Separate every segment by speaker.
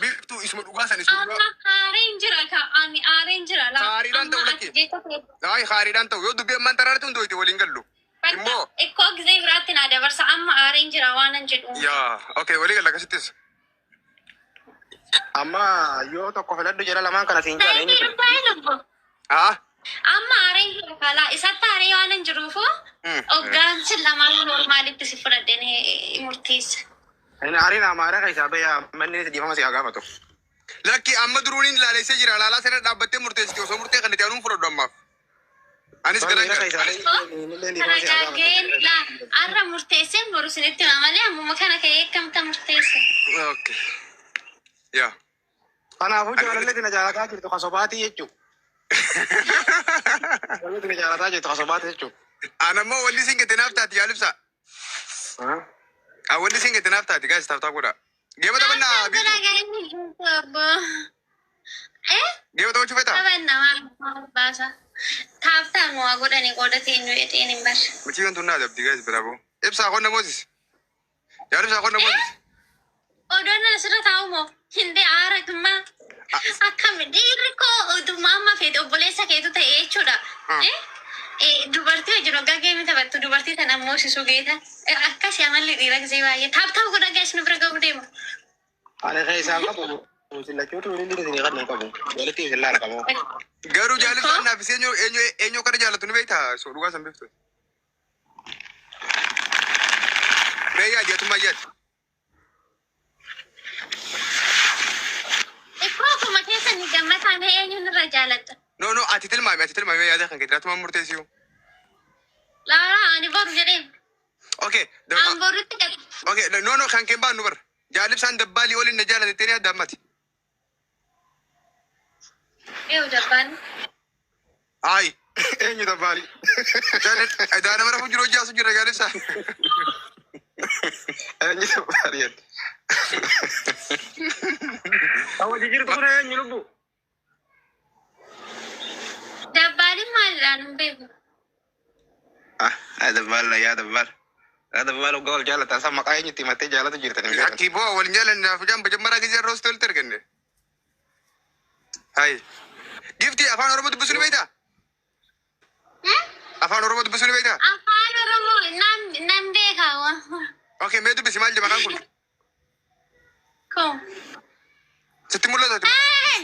Speaker 1: Biiftuu isuma dhugaa san isuma
Speaker 2: Amma
Speaker 1: dhugaa.
Speaker 2: haareen jira ka ani aareen jira laa.
Speaker 1: Haariidhaan
Speaker 2: Amma
Speaker 1: ta'u
Speaker 2: ati
Speaker 1: lakki.
Speaker 2: jecha kee
Speaker 1: Ay haariidhaan ta'u yoo dubbii ammaan taraarratti hundooyte waliin gallu.
Speaker 2: bakka
Speaker 1: Immoo
Speaker 2: ikkoo gisee biraatti naa dabarsa amma aareen jira waan an jedhu.
Speaker 1: yaa okay walii galla akkasittis.
Speaker 3: Amma yoo tokko filadhu jara lamaan kana siin jaala eenyu
Speaker 2: Saayinii
Speaker 3: filata?
Speaker 2: dhugaa lubbu.
Speaker 1: Haa?
Speaker 2: Amma aareen jira kalaa isatti aaree waan hin jiruufu hoggaansi lamaan normaalitti si fudhadheen murteessa.
Speaker 3: Inni aariin Amaaraa keessaa bahee manni inni dhiifama si haa gaafatu.
Speaker 1: Lakki amma duruun laalessee jira laalaa sana dhaabbattee murteessiti osoo murtee kan itti aanuun fudhadhu ammaaf. Anis
Speaker 3: Miira
Speaker 1: galan
Speaker 3: keessaa
Speaker 1: gara.
Speaker 3: bahee inni dhiifama si haa
Speaker 2: Taragaageen
Speaker 3: gaafatu.
Speaker 2: laa arra murteesseen boru isinitti hima malee ammuma kana ka'ee akkamta murteessa.
Speaker 1: Okay. Yaa.
Speaker 3: Kanaafuu
Speaker 1: Ani
Speaker 3: jaalalli tina jaalataa jirtu kasobaatii jechuudha. Jaalalli tina jaalataa jirtu kasobaatii jechuudha.
Speaker 1: An ammoo wanni isin gette naaf taati yaalibsa. Wanni isin gette naaf taati gaas taaftaa godha. Geeba taphannaa
Speaker 2: Taaftaa
Speaker 1: biiftuu.
Speaker 2: godhaa galanii jirtu obbo. Eh?
Speaker 1: Geeba taphachuu feetaa?
Speaker 2: Taphanna waan baasa. Taaftaa nu waa godhanii qooda teenyu jedheen hin barre.
Speaker 1: Mucii kan tunnaa dabdi gaas biraaboo. Ibsaa qonna moosis. Yaalibsaa qonna moosis.
Speaker 2: Odoon asirra taa'u moo hindee aara gummaa akkam dhiirri koo oduma amma feete obboleessa keetu ta'e jechuudha. Eh? Eh, dubartii wajjin waggaa geemii taphattu dubartii tana ammoo sisuu geeta. Akkasi amalli dhiira gisee baay'ee tap tap godha gaas nu bira ga'uu deema.
Speaker 3: Ani keessaa hin qabu. Sillachuutu waliin isin kan hin qabu. Walitti isin laala qabu.
Speaker 1: Garuu jaalibsaan
Speaker 2: Tokko
Speaker 1: naafis eenyu eenyu eenyu kana jaalatu ni beektaa? So dhugaa san beektu. Mee yaadi atummaa yaadi.
Speaker 2: Ikkoo akkuma keessan ni gammataa mee eenyuun irra jaaladha?
Speaker 1: No no ati tilmaami ati tilmaami mee yaada kan keetii atumaan murteessiyu.
Speaker 2: Laaraa ani boru jedheen.
Speaker 1: Okay.
Speaker 2: An borutti qabu.
Speaker 1: Okay no no kan keen baannu bara. Jaalibsaan dabbaalii oliin na jaalate jettee ni yaadda ammati.
Speaker 2: Eewu dabbaan.
Speaker 1: Ayi.
Speaker 3: Eenyu dabbaali?
Speaker 1: Daa nama rafu jiru hojii asu jira jaalibsaa.
Speaker 3: Eenyu dabbaali? Hawwa jirtu kun eenyu lubbu?
Speaker 2: Dabbaaliin maalidhaan hin beeku.
Speaker 3: Ah, dabbaal yaa dabbaal. Yaa dabbaal waggaa wal jaalatan san maqaa eenyutti himattee jaalatu jirtan hin beekan.
Speaker 1: Lakki boo wal jaalanne afujaan bajammaraa gisee roos tolti arganne. Hayi. Gifti afaan Oromoo dubbisuu ni beektaa? Afaan Oromoo dubbisuu ni beektaa?
Speaker 2: Afaan Oromoo nan nan beekaa.
Speaker 1: Okay mee dubbisi maal jedha maqaan kun?
Speaker 2: Kun.
Speaker 1: Sitti mul'ata?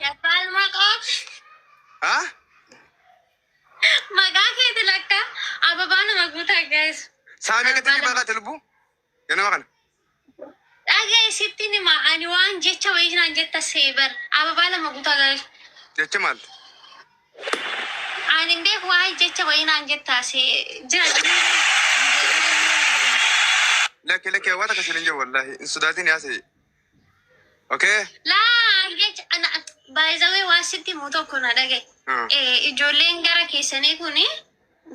Speaker 2: Dabbaal maqaa
Speaker 1: Ha?
Speaker 2: maqaa keeti lakka ababaa nama guutaa gaas.
Speaker 1: Saamii akkatti
Speaker 2: Ababaa nama.
Speaker 1: maqaa lubbuu? Ganama kana.
Speaker 2: Dhagaye sitti nima ani waan jecha wayii naan jetta seebar ababaa lama guutaa gaas.
Speaker 1: Jecha maal?
Speaker 2: Ani hin beeku waa'ee jecha wayii naan jettaa see jira.
Speaker 1: Lakki lakki waan akkasii hin jiru wallaahi. Hin sodaatin yaasee. Okay?
Speaker 2: Laa jecha baay'izawee waan sitti himu tokko na dhagaye. Ijoolleen gara keessanii kuni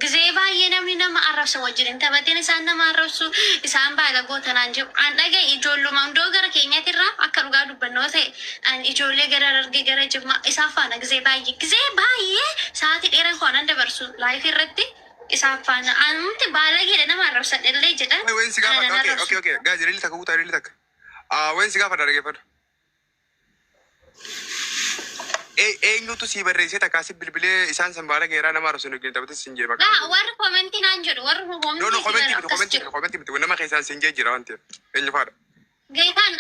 Speaker 2: gisee baay'ee namni nama arrabsa wajjin hin taphatin isaan nama arrabsu isaan baala gootanaan jiru. An dhagaye ijoolluma hundoo gara keenyatirraa akka dhugaa dubbannoo ta'e an ijoollee gara Harargee gara Jimmaa isaan faana gisee baay'ee sa'aatii dheeraa waan dabarsu laayifii irratti isaan faana anumti baalageedha nama arrabsan illee jedhan
Speaker 1: Wayin si
Speaker 2: ana
Speaker 1: gaafadha.
Speaker 2: nan
Speaker 1: Okay
Speaker 2: arrabsu.
Speaker 1: okay okay. Gaazii riilli takka guutaa riilli takka. Wayin si gaafadha dhaggeeffadhu. Eenyutu sii barreessee takkaa si bilbilee isaan san baala geeraa nama arrabsu hin taphatis sin jee maqaa.
Speaker 2: Laa warri komentii naan jedhu warri
Speaker 1: No no
Speaker 2: komentii
Speaker 1: komentii miti
Speaker 2: akkas
Speaker 1: komentii miti
Speaker 2: jedhu.
Speaker 1: komentii miti nama keessaan sin jee jira waan ta'eef eenyu faadha.
Speaker 2: Geetaan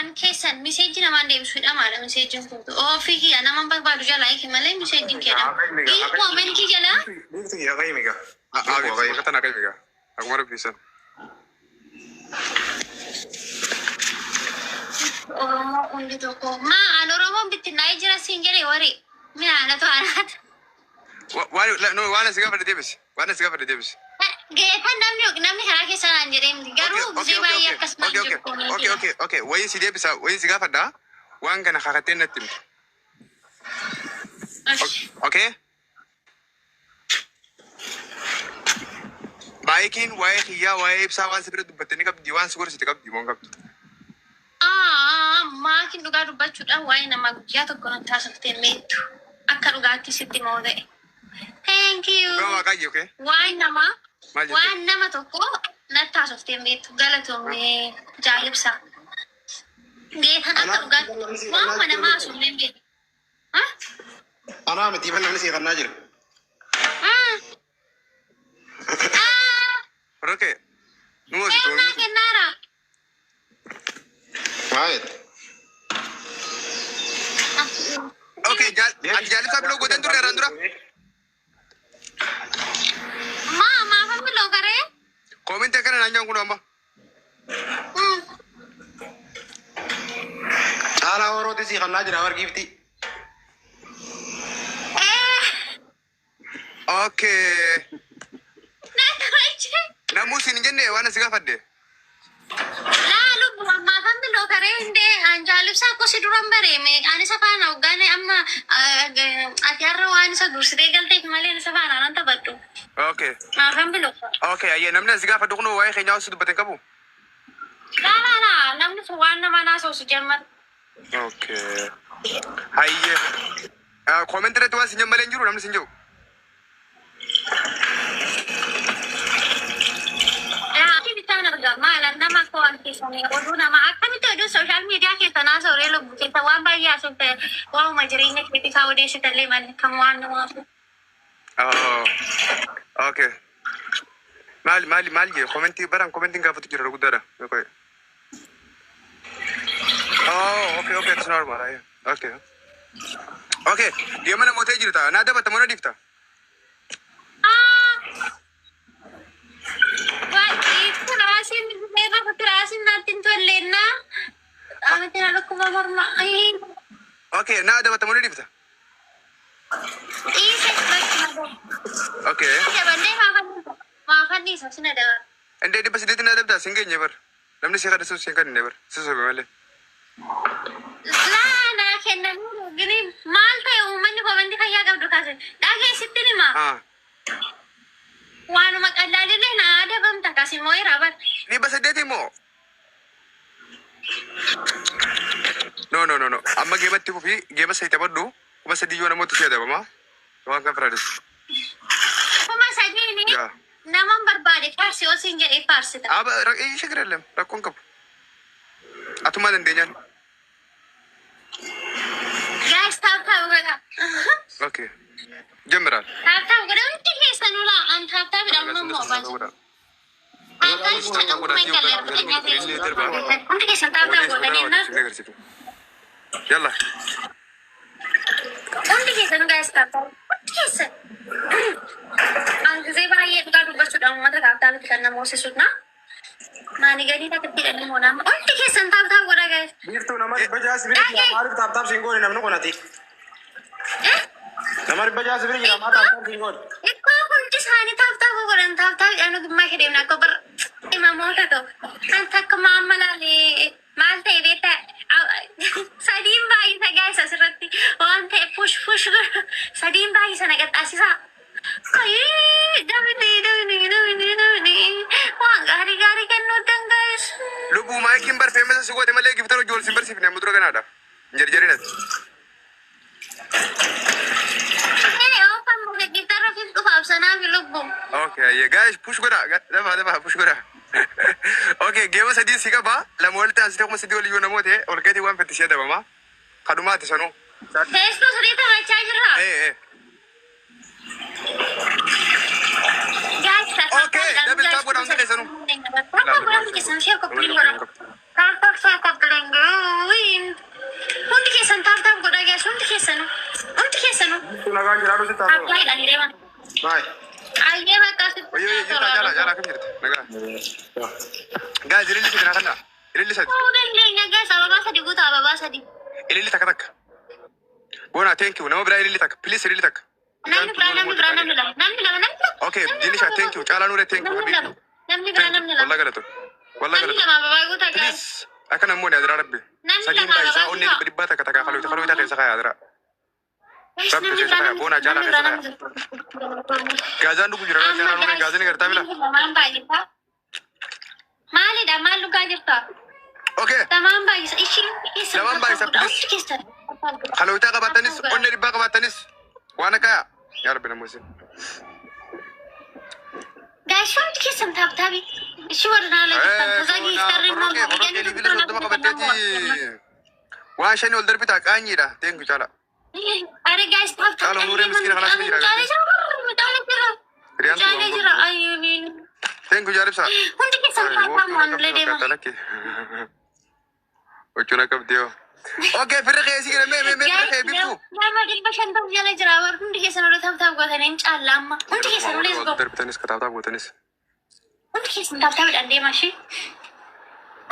Speaker 2: an keessan miseejii namaan deebisu hidhamaadha miseejiin kun. Ofii kiyya nama barbaadu jalaa hiiki malee miseejiin keedhama. Inni komentii jalaa
Speaker 3: Biiftu yaa qayyimiga.
Speaker 1: Haa tana qayyimiga. Akkuma rabbiisan.
Speaker 2: Oromoo hundi tokko. Maa an Oromoon bittinnaa'ee jira siin jedhee warri minaanatu anaata.
Speaker 1: Waan asi gaafadhe deebisi. Waan asi gaafadhe deebisi.
Speaker 2: Geetaan namni namni karaa keessa naan jedhee miti. Garuu gisee baay'ee akkas naan jedhu
Speaker 1: Okay
Speaker 2: komentii.
Speaker 1: okay okay. Wayin si deebisa wayin si gaafadha. Waan kana kakattee natti himte. Okay? Baayikiin waa'ee kiyyaa waa'ee ibsaa waan si bira dubbatte ni qabdi waan si gorsite qabdi moo hin qabdu?
Speaker 2: Maatiin dhugaa dubbachuudhaan waa'ee namaa guyyaa tokko natti haasoftee meettu akka dhugaatti sitti moo ta'e. Thank you.
Speaker 1: Dhugaa waaqayyo okay?
Speaker 2: Waan namaa
Speaker 1: Maal jette?
Speaker 2: waan nama tokko natti haasoftee meettu galatoomee jaalibsa. Geetan akka dhugaatti waanuma namaa haasofnee hin beeku.
Speaker 3: Anaa miti ban namni seeqannaa jira.
Speaker 1: Okay. Nu hoositu.
Speaker 2: Eenyaa kennaara.
Speaker 3: Maa jette?
Speaker 1: Okay, ati jaalibsaa biloo gooteen turre irraan dura.
Speaker 2: Maa maafan biloo garee?
Speaker 1: Koomentii akkana naan jaan kun amma.
Speaker 3: Caalaa horooti seeqannaa jira wargiifti.
Speaker 1: Okay.
Speaker 2: Na tolche.
Speaker 1: Namuu siin hin jenne waan asi gaafadde.
Speaker 2: Laa lubbu maafan biloo garee hindee an jaalibsaa akkasi duran bareeme ani isa faana hoggaan amma ati har'a waan isa dursitee galteef malee isa faana nan taphadhu.
Speaker 1: Okay.
Speaker 2: Maafan biloo.
Speaker 1: Okay, ayyee namni asi gaafadhu kun waa'ee keenyaa osoo dubbate hin qabu.
Speaker 2: Laa laa laa namni sun waan nama naasoosu jemmar.
Speaker 1: Okay. Hayyee. Koomentii irratti waan siin jenne malee hin jiru namni siin jiru.
Speaker 2: Ati bitaan argaa maala nama akka waan keessanii oduu nama akkamitti oduu sooshaal miidiyaa keessa naasoo lubbu keessa waan baay'ee haasofte waa'uma jireenya keetti isaa odeessitallee malee kan waan nama
Speaker 1: Oh. Okay. Maali maali maali jee koomentii baraan koomentiin gaafatu jira guddaadha. Okay. Oh, okay, okay, it's normal. Ayyee. Okay. Okay, deema namoota jirta. Naa dabata moo na dhiifta?
Speaker 2: Tiraasiin natti hin tolleennaa. Qaamatti na dhukkuba morma.
Speaker 1: Okay, naa dabata moo na dhiifta?
Speaker 2: Dhiise bakki
Speaker 1: Okay.
Speaker 2: dabannee maafan dhiisa sina daba.
Speaker 1: Indee 800 na dabdaa siin geenye bar. Namni si kadhatu siin kadhinne bar. Si sobe malee.
Speaker 2: Laa naa kennanii gini maal ta'e uummanni komantii fayyaa qabdu kaase. Dhageessitti hima.
Speaker 1: Ah.
Speaker 2: Waanuma qallaalillee naa dabamta kasi moo irraa bar.
Speaker 1: 800 immoo. No, no, no, no. Amma geematti fufii geema sadii taphadhu. 3000 yoo namoota si adabama. Waan kan firaadis.
Speaker 2: 3000ni
Speaker 1: Yaa.
Speaker 2: naman barbaade faarsi yoo siin jedhee faarsita.
Speaker 1: Aba shakira illee rakkoon qabu. Atumaa dandeenyaan.
Speaker 2: Guys, tap tap godha.
Speaker 1: Okay. Jemiraal.
Speaker 2: Tap tap godha hundi keessanuu laa an tap tap dha amma immoo baasa. Tap tap jecha dhuguma hin galle argatanii ta'e. Hundi keessan tap tap godhanii na.
Speaker 1: Yalla.
Speaker 2: Hundi keessanuu guys tap tap. Hundi keessan. An gisee baay'ee dhugaa dubbachuudhaan uummata tap tap itti kan nama hoosisudha. Maani galii takka hidhanii moonaa. Hundi keessan tap tap godha guys.
Speaker 3: Biiftuu nama 600 si bira jira maaliif tap tap siin goone namni kun ati? Nama 600 si bira jira maa tap tap siin goone?
Speaker 2: Ikkoo hundi isaanii tap tap godhan tap tap jedhan ogummaa kedeemna akka bar himamoota ta'u. Kan takka maamma laalee maal ta'e beektaa sadiin baay'isa guys asirratti waan ta'e push push godhu sadiin baay'isa na qaxxaasisaa. Ayii dabni dabni dabni dabni waan gaarii gaarii kennuu danda'a.
Speaker 1: Lubbuu maayikiin barfee masa si goote malee giftara hojii wal sin barsiifne amma dura ganaadha. Hin jarjarinati.
Speaker 2: Ee oofan giftara ofiif dhufa absanaa fi lubbu.
Speaker 1: Okay, ayyee guys push godha dafa dafa push godha. Okay, geema sadii si qaba lama walitti aansitee 3000 olii yoo namoota ol keetii waan fette si adabama. Kadumaati sanuu.
Speaker 2: Teessoo sadii taphachaa jirra.
Speaker 1: Ee ee.
Speaker 2: Guys,
Speaker 1: Okay, double tap godha hundi keessanuu.
Speaker 2: Tap godha hundi keessan share copy link godha. Tap tap share copy link. Hundi keessan tap tap godha guys hundi keessanuu. Hundi keessanuu.
Speaker 3: Biiftuu nagaan jiraatu sitti haa
Speaker 2: Tap
Speaker 3: ta'u.
Speaker 2: tap hidhanii deeman.
Speaker 3: Baay.
Speaker 2: Ayyee bakka sitti.
Speaker 1: Oyyoo oyyoo jirta jaala jaala akkam jirti nagaa. Guys ililli sadi naa kanna. Ililli sadi.
Speaker 2: Ta'uu dandeenya guys ababaa sadi guutaa ababaa sadi.
Speaker 1: Ililli takka takka. Boona thank you nama biraa ililli takka please ililli takka.
Speaker 2: Namni biraa namni biraa namni lama namni lama namni lama.
Speaker 1: Okay, Dinisha thank you Caalaa Nuuree thank you
Speaker 2: Namni
Speaker 1: habibi.
Speaker 2: lama namni biraa namni lama.
Speaker 1: Wallah galatu. Wallah
Speaker 2: Namni
Speaker 1: galatu.
Speaker 2: lama ababaa guutaa guys.
Speaker 1: Please akka namoonni adiraa rabbi.
Speaker 2: Namni
Speaker 1: Sadiin
Speaker 2: lama
Speaker 1: baay'isaa
Speaker 2: ababaa
Speaker 1: onnee
Speaker 2: guutaa.
Speaker 1: dhibba dhibbaa takka takka kalooyita kalooyita keessa kaayaa adiraa.
Speaker 2: Guys
Speaker 1: Rabbi
Speaker 2: namni
Speaker 1: keessa
Speaker 2: biraa
Speaker 1: kaayaa
Speaker 2: namni
Speaker 1: boona caalaa
Speaker 2: namni
Speaker 1: keessa
Speaker 2: biraa
Speaker 1: kaayaa.
Speaker 2: namni
Speaker 1: Gaazaan dhugu jira
Speaker 2: Amma
Speaker 1: Caalaa Nuuree
Speaker 2: guys
Speaker 1: gaazaan gartaa bila.
Speaker 2: namni lamaan baay'isaa. Maalidha maal dhugaa jirta?
Speaker 1: Okay.
Speaker 2: Lamaan baay'isa ishiin keessan
Speaker 1: Lamaan baay'isa, please.
Speaker 2: Hundi keessan.
Speaker 1: Kalooyitaa qabaatanis onnee dhibbaa qabaatanis waan akka yaa rabbi namoota.
Speaker 2: Guys, hundi keessan tap tabii. Ishii warra naala jirtan. Tasaa giiftarri immoo
Speaker 1: Borokee level 30 qabatteeti waan shanii ol darbitaa qaanyiidha. Thank you, Chala.
Speaker 2: Are guys, tap tap.
Speaker 1: Chala, Nuuree miskiina kanaas ni jira.
Speaker 2: Caalee jira. Caalee jira.
Speaker 1: Hiriyaan
Speaker 2: Caalee jira. Ayyuun.
Speaker 1: Thank you, Jaalibsa.
Speaker 2: Hundi keessan tap tap waan deema.
Speaker 1: Huccuun akka qabdi yoo. Okay, firri kee si jedhe mee mee mee firri kee Biiftuu.
Speaker 2: Nama 500 jala jira. War hundi keessan olee tap tap gootanii hin caalla amma. Hundi keessan olee go.
Speaker 1: Darbitanis ka tap tap gootanis.
Speaker 2: Hundi keessan tap tapidhaan deema ishee.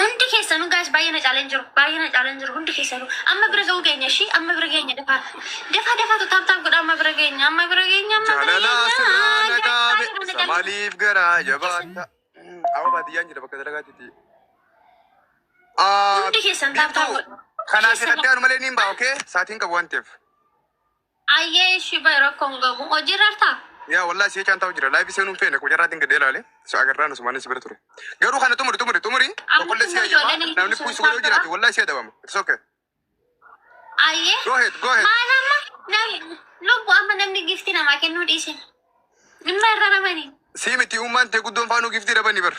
Speaker 2: Hundi keessanuu guys, baay'ee na caaleen jiru. Baay'ee na caaleen jiru. Hundi keessanuu. Amma bira ga'uu keenya ishee. Amma bira geenya dafaa. Dafaa dafaatu tap tap godha, amma bira geenya. Amma bira geenya. Amma bira
Speaker 1: Jaalala sirraa na
Speaker 2: geenya.
Speaker 1: dhaabe isa maaliif garaa jabaata. Awa baadiyyaan jira bakka dalagaatiiti.
Speaker 2: Hundi keessan tap tap godha.
Speaker 1: Kanaaf irratti aanu malee niin ba'a, okay? Saatiin qabu waan ta'eef.
Speaker 2: Ayyee, ishii baay'ee rakkoon qabu. Hojii irraa
Speaker 1: Yaa wallahi si'ee caan taa'u jira. Live seenuun feene qojarraatiin gadee ilaale. So agarraan osumaanis bira ture. Garuu kana xumuri, xumuri, xumuri. Tokkollee si ayyamaa. Namni push godhuu jiraate wallahi si adabama. It's okay.
Speaker 2: Ayyee.
Speaker 1: Go ahead, go ahead.
Speaker 2: Maal amma namni lubbu amma namni gifti namaa kennuu dhiise. Dhimma irra ramanii.
Speaker 1: Si miti, ummaan ta'e guddoon faanuu giftii dhabanii bar.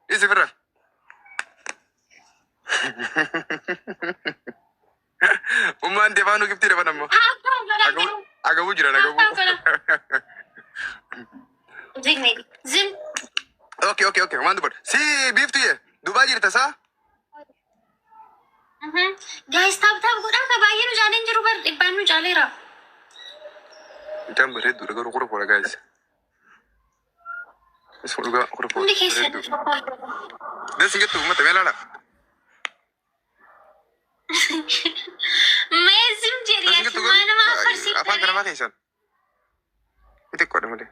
Speaker 1: Dhiisi firra. Ummaan ta'e faanuu giftii dhaban ammoo.
Speaker 2: Tap tap godhaa jiru.
Speaker 1: Agabuu jiran agabuu.
Speaker 2: Zim zim.
Speaker 1: Okay. Waan dubbadhu. Si Biiftuye Dubaa jirta saa?
Speaker 2: Guys, tap tap godhaa ka baay'ee nu caaleen jiru bar, dhibbaan nu caaleera.
Speaker 1: Mucaan bareedduudha garuu qura guys. Isuma dhugaa qura.
Speaker 2: Hundi keessan tap tap godhaa.
Speaker 1: Deessi jettu uummata mee ilaala.
Speaker 2: Mee zim jedhi.
Speaker 1: Deessi
Speaker 2: ati
Speaker 1: jettu
Speaker 2: maa nama
Speaker 1: garuu afaan
Speaker 2: afarsiifte?
Speaker 1: kanamaa keessan. Xixiqqoodha malee.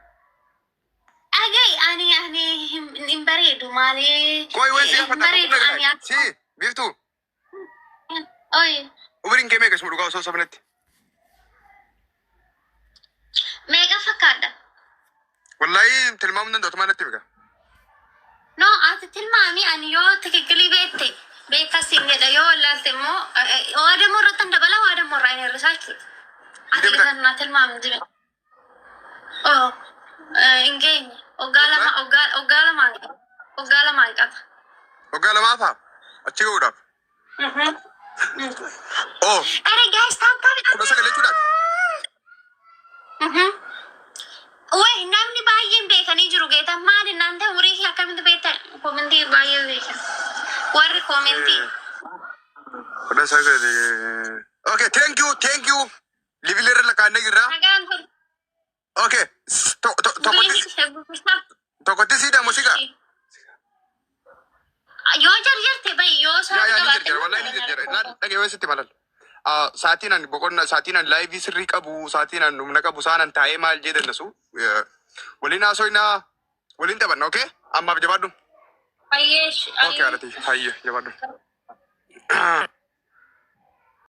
Speaker 2: Dhaga'i, ani hin bareedu maalee.
Speaker 1: Koi waan si
Speaker 2: Hin
Speaker 1: gaafadha.
Speaker 2: bareedu ani akka.
Speaker 1: Si Biiftuu
Speaker 2: Oye.
Speaker 1: Umriin kee meeqa isuma dhugaa osoo sabnetti?
Speaker 2: Meeqa fakkaadha?
Speaker 1: Wallaahi tilmaamuu danda'u natti mika.
Speaker 2: No, ati tilmaami, ani yoo tikikkilii beekte beekas hin jedha, yoo wallaalte immoo waa dammoo irratti hin dabala, waa dammoo irraa hin hir'isaa jechuudha. Ati
Speaker 1: Deemta.
Speaker 2: ganna tilmaami jibe. Oh, hin geenye. Waggaa 2, waggaa 2 qaba. Waggaa 2 qaba.
Speaker 1: Waggaa lamaafaa achi ga'uudhaaf. Oh,
Speaker 2: Are guys, tap tap.
Speaker 1: 19 jechuudhaaf.
Speaker 2: Way, namni baay'een beekanii jiru geeta maali naan ta'e umurii kee akkamitti beektan commentii baay'ee beekan. Warri commentii.
Speaker 1: 19. Okay, thank you, thank you. Level irra lakkaa'annee jirra.
Speaker 2: Nagaan tol.
Speaker 1: Okay, tokkotti siidhamu sigaa.
Speaker 2: Yoo jarjarte bahi yoo
Speaker 1: Yaa
Speaker 2: soraa
Speaker 1: yaa ni
Speaker 2: qabaatte.
Speaker 1: jarjara, wallahi ni jarjara. Laal dhagee sitti malal. Saatiin ani boqonnaa, saatiin ani live sirrii qabu, saatiin ani humna qabu, saanan taa'ee maal jee dandasu. Waliin haasoinaa, waliin taphanna, okay? Ammaaf jabaadhu.
Speaker 2: Baay'ee.
Speaker 1: Okay, haadhati, hayyee, jabaadhu.